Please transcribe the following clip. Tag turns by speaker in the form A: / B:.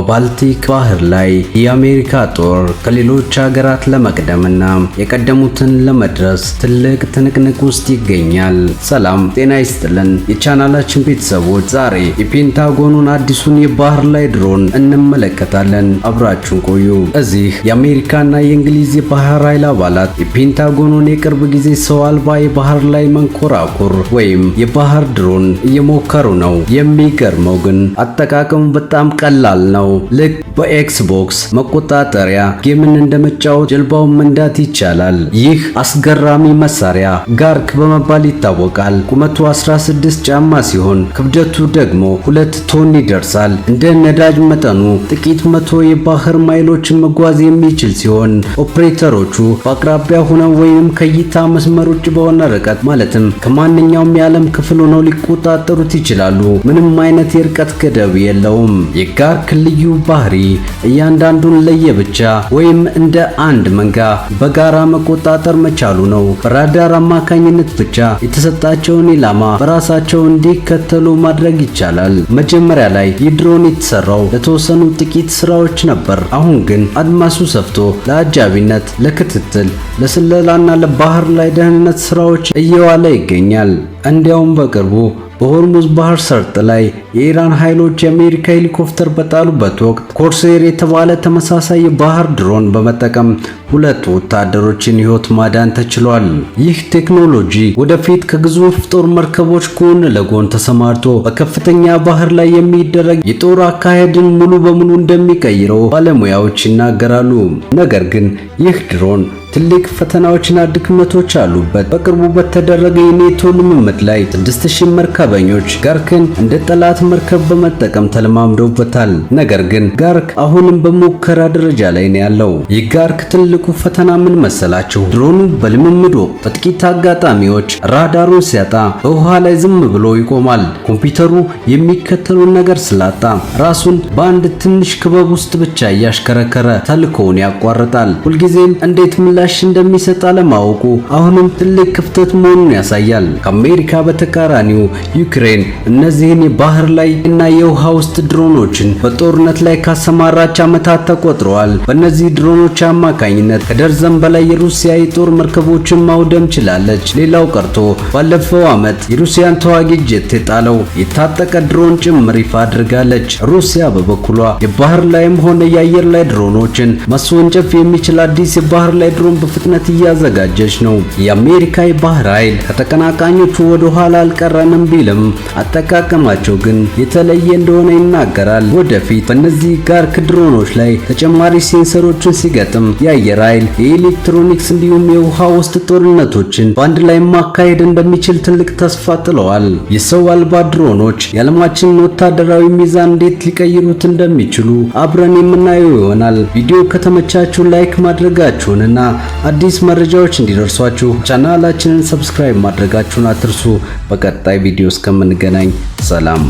A: በባልቲክ ባህር ላይ የአሜሪካ ጦር ከሌሎች ሀገራት ለመቅደምና የቀደሙትን ለመድረስ ትልቅ ትንቅንቅ ውስጥ ይገኛል። ሰላም ጤና ይስጥልን የቻናላችን ቤተሰቦች፣ ዛሬ የፔንታጎኑን አዲሱን የባህር ላይ ድሮን እንመለከታለን። አብራችሁን ቆዩ። እዚህ የአሜሪካና የእንግሊዝ የባህር ኃይል አባላት የፔንታጎኑን የቅርብ ጊዜ ሰው አልባ የባህር ላይ መንኮራኩር ወይም የባህር ድሮን እየሞከሩ ነው። የሚገርመው ግን አጠቃቀሙ በጣም ቀላል ነው። ልክ በ Xbox መቆጣጠሪያ game ን እንደመጫወት ጀልባውን መንዳት ይቻላል። ይህ አስገራሚ መሳሪያ ጋርክ በመባል ይታወቃል። ቁመቱ 16 ጫማ ሲሆን ክብደቱ ደግሞ 2 ቶን ይደርሳል። እንደ ነዳጅ መጠኑ ጥቂት መቶ የባህር ማይሎችን መጓዝ የሚችል ሲሆን ኦፕሬተሮቹ በአቅራቢያ ሆነው ወይም ከእይታ መስመር ውጭ በሆነ ርቀት፣ ማለትም ከማንኛውም የዓለም ክፍል ሆነው ሊቆጣጠሩት ይችላሉ። ምንም አይነት የርቀት ገደብ የለውም። የጋርክ ልዩ ባህሪ እያንዳንዱን ለየብቻ ወይም እንደ አንድ መንጋ በጋራ መቆጣጠር መቻሉ ነው። በራዳር አማካኝነት ብቻ የተሰጣቸውን ኢላማ በራሳቸው እንዲከተሉ ማድረግ ይቻላል። መጀመሪያ ላይ ይህ ድሮን የተሰራው ለተወሰኑ ጥቂት ስራዎች ነበር። አሁን ግን አድማሱ ሰፍቶ ለአጃቢነት፣ ለክትትል፣ ለስለላና ለባህር ላይ ደህንነት ስራዎች እየዋለ ይገኛል። እንዲያውም በቅርቡ በሆርሙዝ ባህር ሰርጥ ላይ የኢራን ኃይሎች የአሜሪካ ሄሊኮፕተር በጣሉበት ወቅት ኮርሴር የተባለ ተመሳሳይ የባህር ድሮን በመጠቀም ሁለት ወታደሮችን ሕይወት ማዳን ተችሏል። ይህ ቴክኖሎጂ ወደፊት ከግዙፍ ጦር መርከቦች ጎን ለጎን ተሰማርቶ በከፍተኛ ባህር ላይ የሚደረግ የጦር አካሄድን ሙሉ በሙሉ እንደሚቀይረው ባለሙያዎች ይናገራሉ። ነገር ግን ይህ ድሮን ትልቅ ፈተናዎችና ድክመቶች አሉበት። በቅርቡ በተደረገ የኔቶ ልምምድ ላይ 6000 መርከበኞች ጋርክን እንደ ጠላት መርከብ በመጠቀም ተለማምደውበታል። ነገር ግን ጋርክ አሁንም በሙከራ ደረጃ ላይ ነው ያለው። የጋርክ ትልቁ ፈተና ምን መሰላችሁ? ድሮኑ በልምምድ ወቅት በጥቂት አጋጣሚዎች ራዳሩን ሲያጣ በውሃ ላይ ዝም ብሎ ይቆማል። ኮምፒውተሩ የሚከተለውን ነገር ስላጣ ራሱን በአንድ ትንሽ ክበብ ውስጥ ብቻ እያሽከረከረ ተልእኮውን ያቋርጣል። ሁልጊዜም እንዴት ምላሽ እንደሚሰጥ አለማወቁ አሁንም ትልቅ ክፍተት መሆኑን ያሳያል። ከአሜሪካ በተቃራኒው ዩክሬን እነዚህን የባህር ላይ እና የውሃ ውስጥ ድሮኖችን በጦርነት ላይ ካሰማራች ዓመታት ተቆጥረዋል። በእነዚህ ድሮኖች አማካኝነት ከደርዘን በላይ የሩሲያ የጦር መርከቦችን ማውደም ችላለች። ሌላው ቀርቶ ባለፈው ዓመት የሩሲያን ተዋጊ ጀት የጣለው የታጠቀ ድሮን ጭምር ይፋ አድርጋለች። ሩሲያ በበኩሏ የባህር ላይም ሆነ የአየር ላይ ድሮኖችን ማስወንጨፍ የሚችል አዲስ የባህር ላይ ድሮን በፍጥነት እያዘጋጀች ነው። የአሜሪካ የባህር ኃይል ከተቀናቃኞቹ ወደ ኋላ አልቀረንም ቢልም አጠቃቀማቸው ግን የተለየ እንደሆነ ይናገራል። ወደፊት በእነዚህ ጋርክ ድሮኖች ላይ ተጨማሪ ሴንሰሮችን ሲገጥም የአየር ኃይል፣ የኤሌክትሮኒክስ እንዲሁም የውሃ ውስጥ ጦርነቶችን በአንድ ላይ ማካሄድ እንደሚችል ትልቅ ተስፋ ጥለዋል። የሰው አልባ ድሮኖች የዓለማችንን ወታደራዊ ሚዛን እንዴት ሊቀይሩት እንደሚችሉ አብረን የምናየው ይሆናል። ቪዲዮ ከተመቻችሁ like ማድረጋችሁንና አዲስ መረጃዎች እንዲደርሷችሁ ቻናላችንን subscribe ማድረጋችሁን አትርሱ። በቀጣይ ቪዲዮ እስከምንገናኝ ሰላም።